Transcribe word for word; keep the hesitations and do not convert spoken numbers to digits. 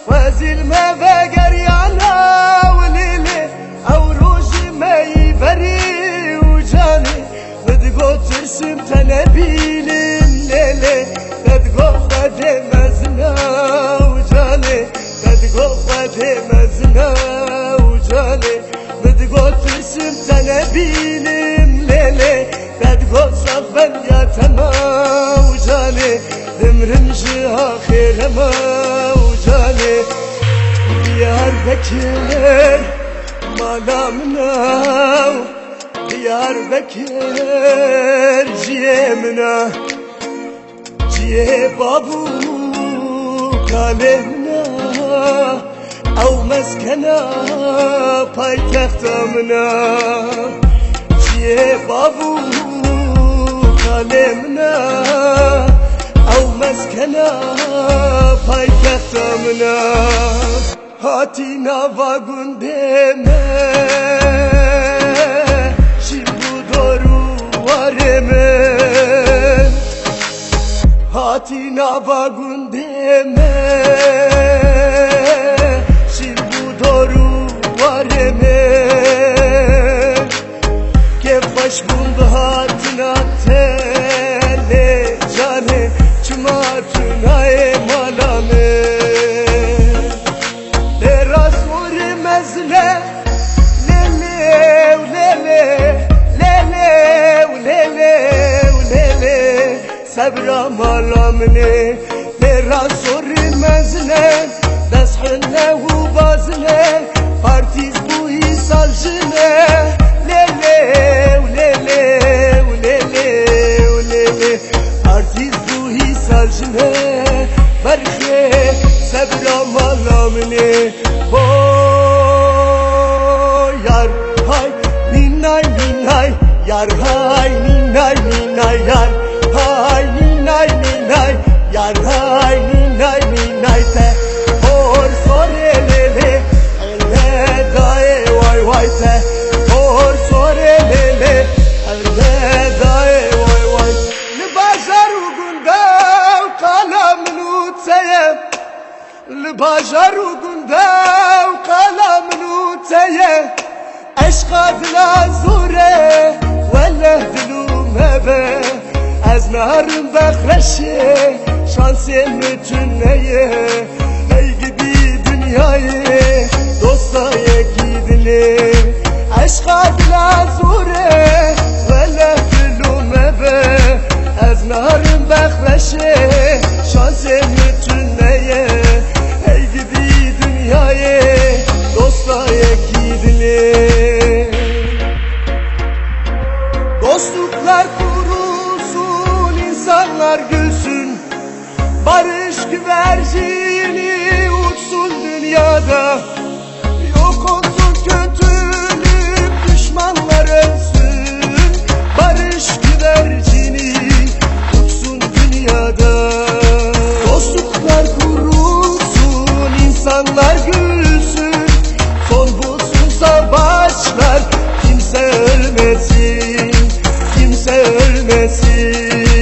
Xwezîr me vegeriyana û lêlê, ew rojî me yî berî û canê. Min digot tirsim te nebînim lêlê, te digot Xwedê mezin e û canê, te digot Xwedê mezin e û canê. Min digot tirsim te nebînim lêlê, te digot sax ben ya te me û canê, dimrim ji axê re me û canê. Diyarbekir mala min e, Diyarbekir ciyê min e. Cihê bav û kalê min e, ew meskena paytexta min e. Cihê bav û kalê min e, ew meskena paytexta min e. Hatî nava gundê me, şîn bû dor û warê min. Hatî nava gundê me, şîn bû dor û warê min. Kêfxweş bûn bi hatina te lê canê, çima tu nayê mala min? Lê ra sorê mezin e, lê lê û lê lê, lê lê û lê lê û lê lê. Sebra mala min ê, lê ra sorê mezin e, dest hine û bazin e, partîz bû îsal jin e. Lê lê û lê lê û lê lê û lê lê. Partîz bû îsal jin e, berxê sebra mala min ê. Ho yar hay nînay nînay, yar hay nînay nînay, yar hay nînay nînay, yar hay nînay nînay te. Hor sorê lê lê, hele dayê way way te. Hor sorê lê lê, hele dayê way way. Li bajar û gunda û qala min û te ye. Li bajar û gunda û qala min û te ye. Eşqa dila zor e, weleh dil û me be. Ez narim bexreşê, şansê min tune ye. Hey gidî dinyayê, dosta yekî dilê. Eşqa dila zor e, weleh dil û me be. Ez narim bexreşê, şansê min tune ye. Hey gidî dinyayê, dosta yekî dilê. Dostluklar kurulsun, insanlar gülsün. Barış güvercini uçsun dünyada. Yok olsun kötülük, düşmanlar ölsün. Barış güvercini uçsun dünyada. Dostluklar kurulsun, insanlar gülsün. Son bulsun savaşlar, kimse ölmesin, kimse ölmesin.